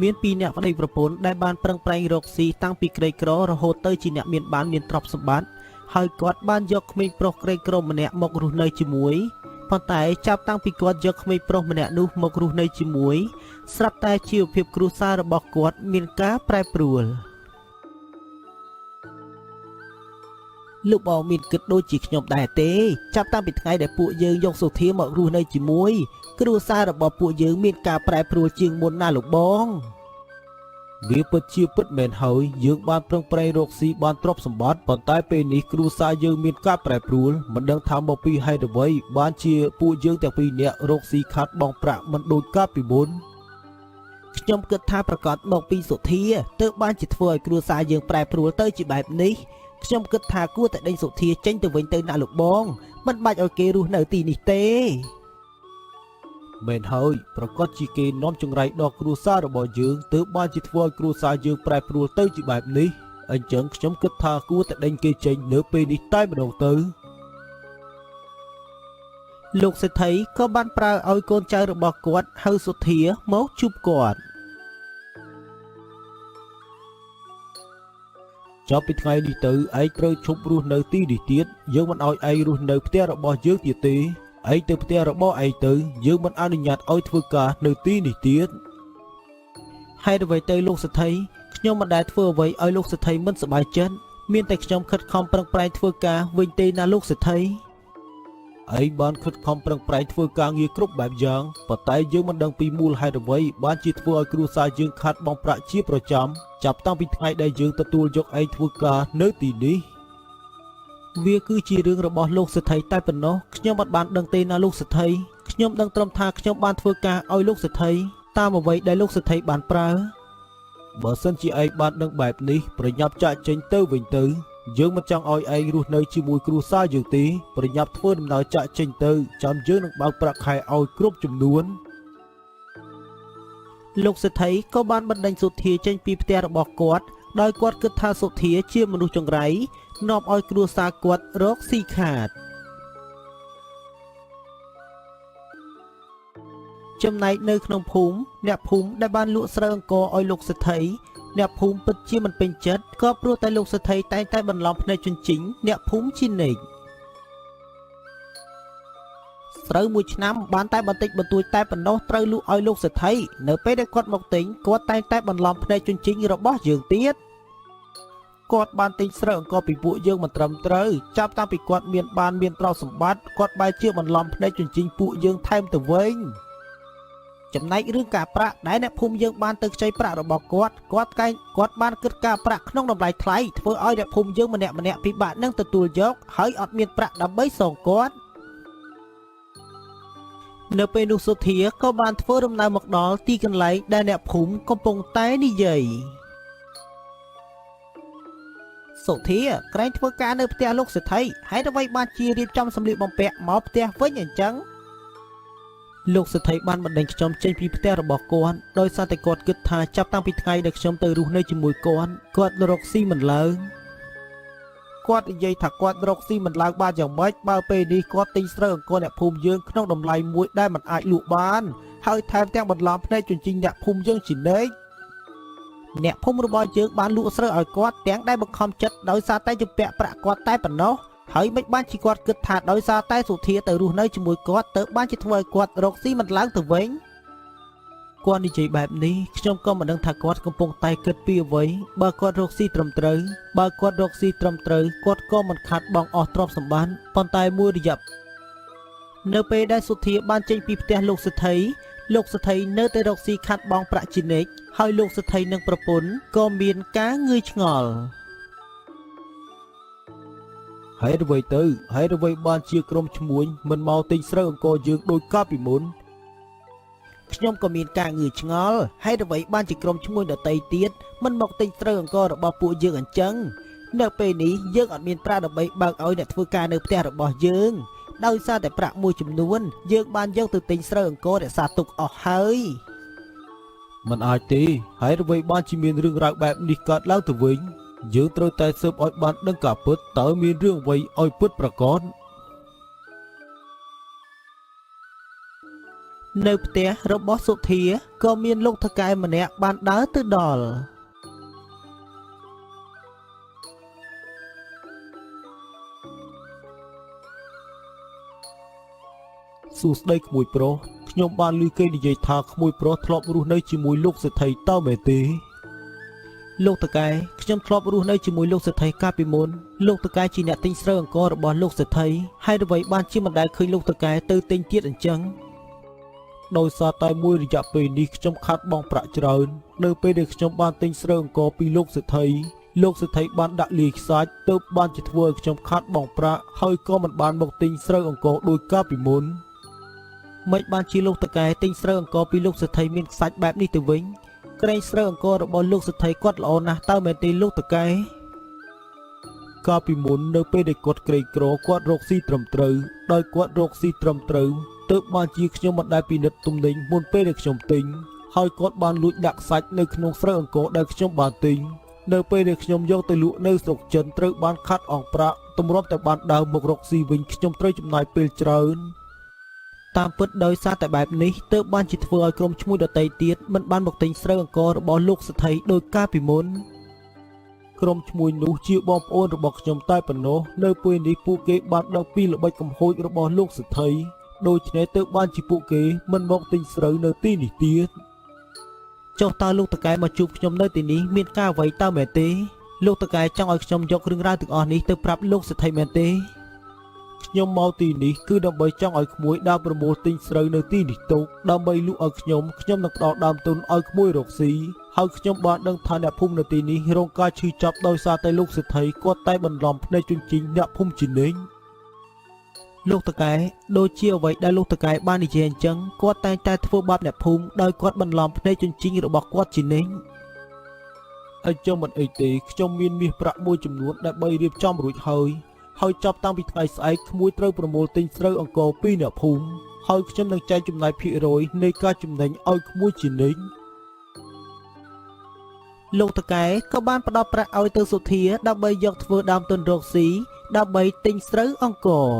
មានពីរអ្នកប្តីប្រពន្ធដែលបានប្រឹងប្រែងរកស៊ីតាំងពីក្រីក្ររហូតទៅជាអ្នកមានបានមានទ្រព្យសម្បត្តិហើយគាត់បានយកក្មេងប្រុសក្រីក្រម្នាក់មករស់នៅជាមួយប៉ុន្តែចាប់តាំងពីគាត់យកក្មេងប្រុសម្នាក់នោះមករស់នៅជាមួយស្រាប់តែជីវភាពគ្រួសាររបស់គាត់មានការប្រែប្រួលលោកបងមានគិតដូចជាខ្ញុំដែរទេចាប់តាំងពីថ្ងៃដែលពួកយើងយកសុធាមករស់នៅជាមួយគ្រួសាររបស់ពួកយើងមានការប្រែប្រួលជាងមុនណាស់លោកបង វាពិតជាពិតមែនហើយយើងបានប្រឹងប្រែងរកស៊ីបានទ្រព្យសម្បត្តិប៉ុន្តែពេលនេះគ្រួសារយើងមានការប្រែប្រួលមិនដឹងថាមកពីហេតុអ្វីបានជាពួកយើងទាំងពីរនាក់រកស៊ីខាត់បង់ប្រាក់មិនដូចកាលពីមុន ខ្ញុំគិតថាប្រកាសមកពីសុធាទើបបានជាធ្វើឲ្យគ្រួសារយើងប្រែប្រួលទៅជាបែបនេះខ្ញុំគិតថាគួរតែដេញសុធាចេញទៅវិញទៅណាលោកបងមិនបាច់ឲ្យគេរស់នៅទីនេះទេ មែនហើយប្រកាសជាគេនាំចង្រៃដល់គ្រួសាររបស់យើងទើបបានជាធ្វើឲ្យគ្រួសារយើងប្រែប្រួលទៅជាបែបនេះអញ្ចឹងខ្ញុំគិតថាគួរតែដេញគេចេញនៅពេលនេះតែម្ដងទៅ លោកសេដ្ឋីក៏បានប្រើឲ្យកូនចៅរបស់គាត់ហៅសុធាមកជួបគាត់ ចាប់ពីថ្ងៃនេះទៅឯងត្រូវឈប់រស់នៅទីនេះទៀតយើងមិនឲ្យឯងរស់នៅផ្ទះរបស់យើងទៀតទេឯងទៅផ្ទះរបស់ឯងទៅយើងមិនអនុញ្ញាតឲ្យធ្វើការនៅទីនេះទៀត ហេតុអ្វីទៅលោកសេដ្ឋីខ្ញុំមិនដែលធ្វើអ្វីឲ្យលោកសេដ្ឋីមិនសប្បាយចិត្តមានតែខ្ញុំខិតខំប្រឹងប្រែងធ្វើការវិញទេណាលោកសេដ្ឋី ឯងបានខិតខំប្រឹងប្រែងធ្វើការងារគ្រប់បែបយ៉ាងប៉ុន្តែយើងមិនដឹងពីមូលហេតុអ្វីបានជាធ្វើឲ្យគ្រួសារយើងខាត់បង់ប្រាក់ជាប្រចាំចាប់តាំងពីថ្ងៃដែលយើងទទួលយកឯងធ្វើការនៅទីនេះ វាគឺជារឿងរបស់លោកសេដ្ឋីតែប៉ុណ្ណោះខ្ញុំអត់បានដឹងទេណាលោកសេដ្ឋីខ្ញុំដឹងត្រឹមថាខ្ញុំបានធ្វើការឲ្យលោកសេដ្ឋីតាមអ្វីដែលលោកសេដ្ឋីបានប្រើ បើសិនជាឯងបានដឹងបែបនេះប្រញាប់ចាក់ចេញទៅវិញទៅយើងមិនចង់ឲ្យឯងរស់នៅជាមួយគ្រួសារយើងទេប្រញាប់ធ្វើដំណើរចាក់ចេញទៅចាំយើងនឹងបើកប្រាក់ខែឲ្យគ្រប់ចំនួន លោកសេដ្ឋីក៏បានបណ្ដេញសុធាចេញពីផ្ទះរបស់គាត់ដោយគាត់គិតថាសុធាជាមនុស្សចង្រៃនាំឲ្យគ្រួសារគាត់រកស៊ីខាតចំណែកនៅក្នុងភូមិអ្នកភូមិដែលបានលក់ស្រូវអង្ករឲ្យលោកសេដ្ឋីអ្នកភូមិពិតជាមិនពេញចិត្តក៏ព្រោះតែលោកសេដ្ឋីតែងតែបន្លំភ្នែកជញ្ជីងអ្នកភូមិជានិច្ច ស្រូវមួយឆ្នាំបានតែបន្តិចបន្តួចតែប៉ុណ្ណោះត្រូវលក់ឲ្យលោកសេដ្ឋីនៅពេលដែលគាត់មកទិញគាត់តែងតែបន្លំភ្នែកជញ្ជីងរបស់យើងទៀតគាត់បានទិញស្រូវអង្ករពីពួកយើងមិនត្រឹមត្រូវចាប់តាំងពីគាត់មានបានមានទ្រព្យសម្បត្តិគាត់បែរជាបន្លំភ្នែកជញ្ជីងពួកយើងថែមទៅវិញចំណែករឿងការប្រាក់ដែលអ្នកភូមិយើងបានទៅខ្ចីប្រាក់របស់គាត់គាត់កែងគាត់បានគិតការប្រាក់ក្នុងតម្លៃថ្លៃធ្វើឲ្យអ្នកភូមិយើងម្នាក់ៗពិបាកនឹងទទួលយកហើយអត់មានប្រាក់ដើម្បីសងគាត់ នៅពេលនោះសុធាក៏បានធ្វើដំណើរមកដល់ទីកន្លែងដែលអ្នកភូមិកំពុងតែនិយាយសុធាក្រែងធ្វើការនៅផ្ទះលោកសេដ្ឋីហេតុអ្វីបានជារៀបចំសម្លៀកបំពាក់មកផ្ទះវិញអញ្ចឹងលោកសេដ្ឋីបានបណ្ដេញខ្ញុំចេញពីផ្ទះរបស់គាត់ដោយសារតែគាត់គិតថាចាប់តាំងពីថ្ងៃដែលខ្ញុំទៅរស់នៅជាមួយគាត់គាត់រកស៊ីមិនឡើងគាត់និយាយថាគាត់រកស៊ីមិនឡើងបានយ៉ាងម៉េចបើពេលនេះគាត់ទិញស្រូវអង្គរអ្នកភូមិយើងក្នុងតម្លៃមួយដែលមិនអាចលក់បានហើយថែមទាំងបន្លំភ្នែកជញ្ជីងអ្នកភូមិយើងជានិច្ចអ្នកភូមិរបស់យើងបានលក់ស្រូវឲ្យគាត់ទាំងដែលបង្ខំចិត្តដោយសារតែជំពាក់ប្រាក់គាត់តែប៉ុណ្ណោះហើយមិនបានជាគាត់គិតថាដោយសារតែសុធាទៅរស់នៅជាមួយគាត់ទៅបានជាធ្វើឲ្យគាត់រកស៊ីមិនឡើងទៅវិញគាត់និយាយបែបនេះខ្ញុំក៏មិនដឹងថាគាត់កំពុងតែគិតពីអ្វីបើគាត់រកស៊ីត្រឹមត្រូវបើគាត់រកស៊ីត្រឹមត្រូវគាត់ក៏មិនខាត់បងអស់ទ្រព្យសម្បត្តិប៉ុន្តែមួយរយៈនៅពេលដែលសុធាបានចេញពីផ្ទះលោកសេដ្ឋីលោកសេដ្ឋីនៅតែរកស៊ីខាត់បងប្រាក់ជានិច្ចហើយលោកសេដ្ឋីនិងប្រពន្ធក៏មានការងឿយឆ្ងល់ ហេតុអ្វីទៅហេតុអ្វីបានជាក្រុមឈ្មួញមិនមកទិញស្រូវអង្ករយើងដូចកាលពីមុន ខ្ញុំក៏មានការងឿឆ្ងល់ហេតុអ្វីបានជាក្រុមឈ្មួញដតីទៀតមិនមកទិញស្រូវអង្កររបស់ពួកយើងអញ្ចឹងនៅពេលនេះយើងអត់មានប្រាក់ដើម្បីបើកឲ្យអ្នកធ្វើការនៅផ្ទះរបស់យើងដោយសារតែប្រាក់មួយចំនួនយើងបានយកទៅទិញស្រូវអង្កររក្សាទុកអស់ហើយ មិនអាចទេហេតុអ្វីបានជាមានរឿងរ៉ាវបែបនេះកើតឡើងទៅវិញយើងត្រូវតែស៊ើបឲ្យបានដឹងការពិតតើមានរឿងអ្វីឲ្យពិតប្រាកដ នៅផ្ទះរបស់សុធាក៏មានលោកថៅកែម្នាក់បានដើរទៅដល់ សួស្តីក្មួយប្រុសខ្ញុំបានឮគេនិយាយថាក្មួយប្រុសធ្លាប់រស់នៅជាមួយលោកសេដ្ឋីតើមែនទេ លោកតកែខ្ញុំធ្លាប់រស់នៅជាមួយលោកសេដ្ឋីកាលពីមុនលោកតកែជាអ្នកទិញស្រូវអង្កររបស់លោកសេដ្ឋីហើយអ្វីបានជាមិនដែលឃើញលោកតកែទៅទិញទៀតអញ្ចឹង ដោយសារតែមួយរយៈពេលនេះខ្ញុំខាត់បងប្រាក់ច្រើននៅពេលដែលខ្ញុំបានទិញស្រូវអង្ករពីលោកសេដ្ឋីលោកសេដ្ឋីបានដាក់លាយខ្សាច់ទើបបានជាធ្វើឲ្យខ្ញុំខាត់បងប្រាក់ហើយក៏មិនបានមកទិញស្រូវអង្ករដោយកាលពីមុន មិនបានជាលោកតកែទិញស្រូវអង្ករពីលោកសេដ្ឋីមានខ្សាច់បែបនេះទៅវិញក្រែងស្រូវអង្កររបស់លោកសេដ្ឋីគាត់ល្អណាស់តើមែនទេលោកតកែ កាលពីមុននៅពេលដែលគាត់ក្រីក្រគាត់រកស៊ីត្រឹមត្រូវដោយគាត់រកស៊ីត្រឹមត្រូវទើបបានជាខ្ញុំមិនដែលពិនិត្យទំនិញមុនពេលដែលខ្ញុំទិញហើយគាត់បានលួចដាក់ខ្សាច់នៅក្នុងស្រូវអង្ករដែលខ្ញុំបានទិញនៅពេលដែលខ្ញុំយកទៅលក់នៅស្រុកចិនត្រូវបានខាត់អង្ប្រាក់ទម្រាំតែបានដើរមករកស៊ីវិញខ្ញុំត្រូវចំណាយពេលច្រើន តាមពិតដោយសារតែបែបនេះទើបបានជាធ្វើឲ្យក្រុមឈ្មួញដទៃទៀតមិនបានមកទិញស្រូវអង្កររបស់លោកសេដ្ឋីដោយកាលពីមុន ក្រុមឈ្មួញនោះជាបងប្អូនរបស់ខ្ញុំតែប៉ុណ្ណោះនៅពេលនេះពួកគេបានដឹងពីល្បិចកំហូចរបស់លោកសេដ្ឋីដូច្នេះទើបបានជាពួកគេមិនមកទិញស្រូវនៅទីនេះទៀត ចុះតើលោកតកែមកជួបខ្ញុំនៅទីនេះមានការអ្វីតើមែនទេលោកតកែចង់ឲ្យខ្ញុំយករឿងរ៉ាវទាំងអស់នេះទៅប្រាប់លោកសេដ្ឋីមែនទេ ខ្ញុំមកទីនេះគឺដើម្បីចង់ឲ្យក្មួយដើរប្រមូលទិញស្រូវនៅទីនេះទុកដើម្បីលក់ឲ្យខ្ញុំខ្ញុំនឹងផ្ដល់ដើមទុនឲ្យក្មួយរកស៊ីហើយខ្ញុំបានដឹងថាអ្នកភូមិនៅទីនេះរងការឈឺចាប់ដោយសារតែលោកសេដ្ឋីគាត់តែបន្លំភ្នែកជញ្ជីងអ្នកភូមិជានិច្ច លោកតកែដូចជាអ្វីដែលលោកតកែបាននិយាយអញ្ចឹងគាត់តែងតែធ្វើបាបអ្នកភូមិដោយគាត់បន្លំភ្នែកជញ្ជីងរបស់គាត់ជានិច្ច អញ្ចឹងមិនអីទេខ្ញុំមានមាសប្រាក់មួយចំនួនដើម្បីរៀបចំរួចហើយហើយចាប់តាំងពីថ្ងៃស្អែកក្មួយត្រូវប្រមូលទិញស្រូវអង្ករពីអ្នកភូមិហើយខ្ញុំនឹងចែកចំណាយភាគរយនៃការចំណេញឲ្យក្មួយជានិច្ច លោកតកែក៏បានផ្ដល់ប្រាក់ឲ្យទៅសុធាដើម្បីយកធ្វើដើមទុនរកស៊ីដើម្បីទិញស្រូវអង្ករ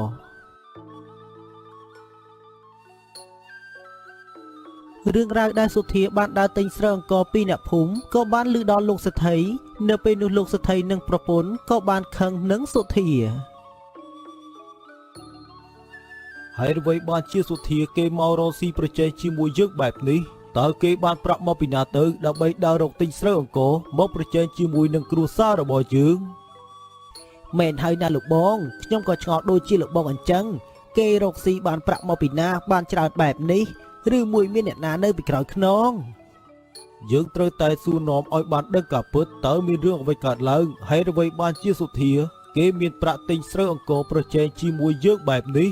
រឿងរ៉ាវដែលសុធាបានដើរទិញស្រូវអង្ករពីអ្នកភូមិក៏បានឮដល់លោកសេដ្ឋីនៅពេលនោះលោកសេដ្ឋីនិងប្រពន្ធក៏បានខឹងនឹងសុធា ហើយអ្វីបានជាសុធាគេមករកស៊ីប្រជែងជាមួយយើងបែបនេះតើគេបានប្រាក់មកពីណាទៅដើម្បីដើររកទិញស្រូវអង្ករមកប្រជែងជាមួយនឹងគ្រួសាររបស់យើង មែនហើយណាលោកបងខ្ញុំក៏ឆ្ងល់ដូចជាលោកបងអញ្ចឹងគេរកស៊ីបានប្រាក់មកពីណាបានច្រើនបែបនេះឬមួយមានអ្នកណានៅពីក្រោយខ្នង យើងត្រូវតែសួរនាំឲ្យបានដឹងការពិតតើមានរឿងអ្វីកើតឡើងហើយអ្វីបានជាសុធាគេមានប្រាក់ទិញស្រូវអង្ករប្រជែងជាមួយយើងបែបនេះ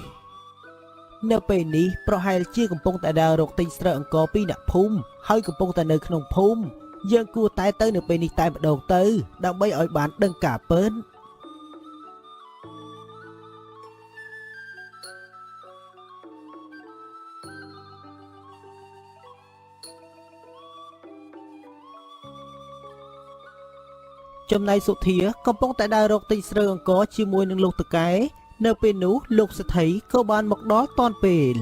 នៅពេលនេះប្រហែលជាកំពុងតែដើររកទិញស្រូវអង្ករពីអ្នកភូមិហើយកំពុងតែនៅក្នុងភូមិយើងគួរតែទៅនៅពេលនេះតែម្ដងទៅដើម្បីឲ្យបានដឹងការពិតចំណែកសុធាកំពុងតែដើររកទិញស្រូវអង្ករជាមួយនឹងលោកតកែនៅពេលនោះលោកសេដ្ឋីក៏បានមកដល់តាន់ពេល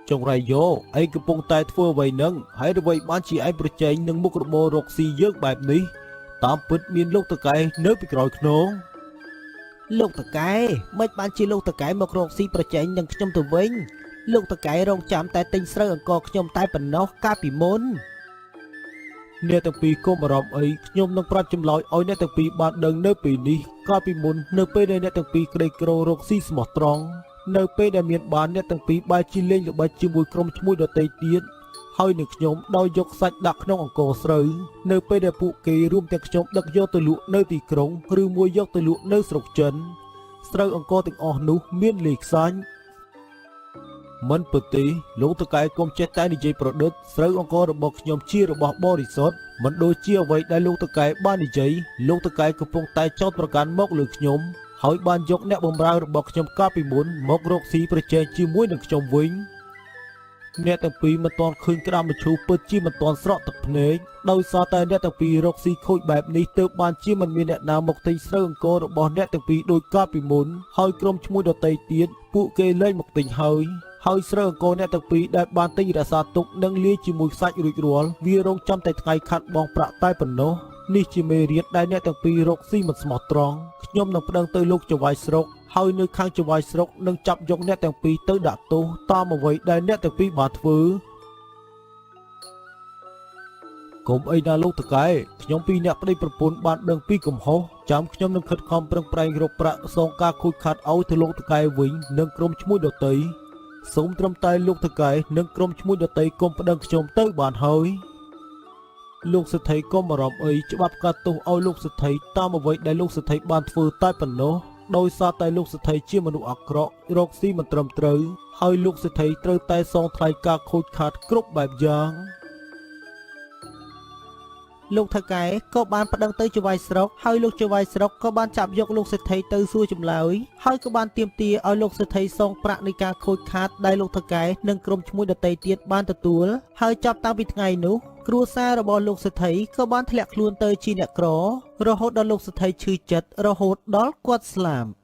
ចុងរៃយោឯងកំពុងតែធ្វើអ្វីនឹងហើយអ្វីបានជាឯងប្រជែងនឹងមុខរបររកស៊ីយើងបែបនេះតាមពិតមានលោកតកែនៅពីក្រោយខ្នង លោកតកែមិនបានជាលោកតកែមករកស៊ីប្រជែងនឹងខ្ញុំទៅវិញលោកតកែរងចាំតែទិញស្រូវអង្ករខ្ញុំតែប៉ុណ្ណោះកាលពីមុន អ្នកទាំងពីរកុំបារម្ភអីខ្ញុំនឹងប្រាប់ចម្លើយឲ្យអ្នកទាំងពីរបានដឹងនៅពេលនេះកាលពីមុននៅពេលដែលអ្នកទាំងពីរក្រីក្ររកស៊ីស្មោះត្រង់នៅពេលដែលមានបានអ្នកទាំងពីរបែរជាលេងល្បិចជាមួយក្រុមឈ្មួញដទៃទៀតហើយនឹងខ្ញុំដោយយកសាច់ដាក់ក្នុងអង្ករស្រូវនៅពេលដែលពួកគេរួមទាំងខ្ញុំដឹកយកទៅលក់នៅទីក្រុងឬមួយយកទៅលក់នៅស្រុកចិនស្រូវអង្ករទាំងអស់នោះមានលេខខ្សាច់មិនពិតទេលោកតកែកុំចេះតែនិយាយប្រឌិតស្រូវអង្កររបស់ខ្ញុំជារបស់បរិសុទ្ធមិនដូចជាអ្វីដែលលោកតកែបាននិយាយលោកតកែកំពុងតែចោទប្រកាន់មកលើខ្ញុំហើយបានយកអ្នកបម្រើរបស់ខ្ញុំកាលពីមុនមករកស៊ីប្រជែងជាមួយនឹងខ្ញុំវិញ អ្នកទាំងពីរមិនទាន់ឃើញក្តាមមឈូសពិតជាមិនទាន់ស្រក់ទឹកភ្នែកដោយសារតែអ្នកទាំងពីររកស៊ីខូចបែបនេះទើបបានជាមិនមានអ្នកណាមកទិញស្រូវអង្កររបស់អ្នកទាំងពីរដោយកាលពីមុនហើយក្រុមឈ្មួញដទៃទៀតពួកគេលែងមកទិញហើយហើយស្រូវអង្ករអ្នកទាំងពីរដែលបានទិញរក្សាទុកនិងលាយជាមួយខ្សាច់រួចរាល់វារងចាំតែថ្ងៃខាត់បងប្រាក់តែប៉ុណ្ណោះនេះជាមេរៀនដែលអ្នកទាំងពីររកស៊ីមិនស្មោះត្រង់ខ្ញុំនឹងប្តឹងទៅលោកចៅហ្វាយស្រុកហើយនៅខាងចៅហ្វាយស្រុកនឹងចាប់យកអ្នកទាំងពីរទៅដាក់ទោសតាមអ្វីដែលអ្នកទាំងពីរបានធ្វើ កុំអីណាលោកតកែខ្ញុំពីរអ្នកប្តីប្រពន្ធបានដឹងពីកំហុសចាំខ្ញុំនឹងខិតខំប្រឹងប្រែងរកប្រាក់សងការខូចខាតឲ្យទៅលោកតកែវិញនិងក្រុមឈ្មួញដទៃសូមត្រឹមតែលោកតកែនិងក្រុមឈ្មួញដទៃកុំប្តឹងខ្ញុំទៅបានហើយលោកសេដ្ឋីកុំបារម្ភអីច្បាប់កាត់ទោសឲ្យលោកសេដ្ឋីតាមអ្វីដែលលោកសេដ្ឋីបានធ្វើតែប៉ុណ្ណោះដោយសារតែលោកសេដ្ឋីជាមនុស្សអាក្រក់រកស៊ីមិនត្រឹមត្រូវហើយលោកសេដ្ឋីត្រូវតែសងថ្លៃការខូចខាតគ្រប់បែបយ៉ាង លោកថៅកែក៏បានប្តឹងទៅចៅហ្វាយស្រុកហើយលោកចៅហ្វាយស្រុកក៏បានចាប់យកលោកសេដ្ឋីទៅសួរចម្លើយហើយក៏បានទាមទារឲ្យលោកសេដ្ឋីសងប្រាក់នៃការខូចខាតដែលលោកថៅកែនិងក្រុមឈ្មួញដទៃទៀតបានទទួលហើយចាប់តាំងពីថ្ងៃនោះគ្រួសាររបស់លោកសេដ្ឋីក៏បានធ្លាក់ខ្លួនទៅជាអ្នកក្ររហូតដល់លោកសេដ្ឋីឈឺចិត្តរហូតដល់គាត់ស្លាប់។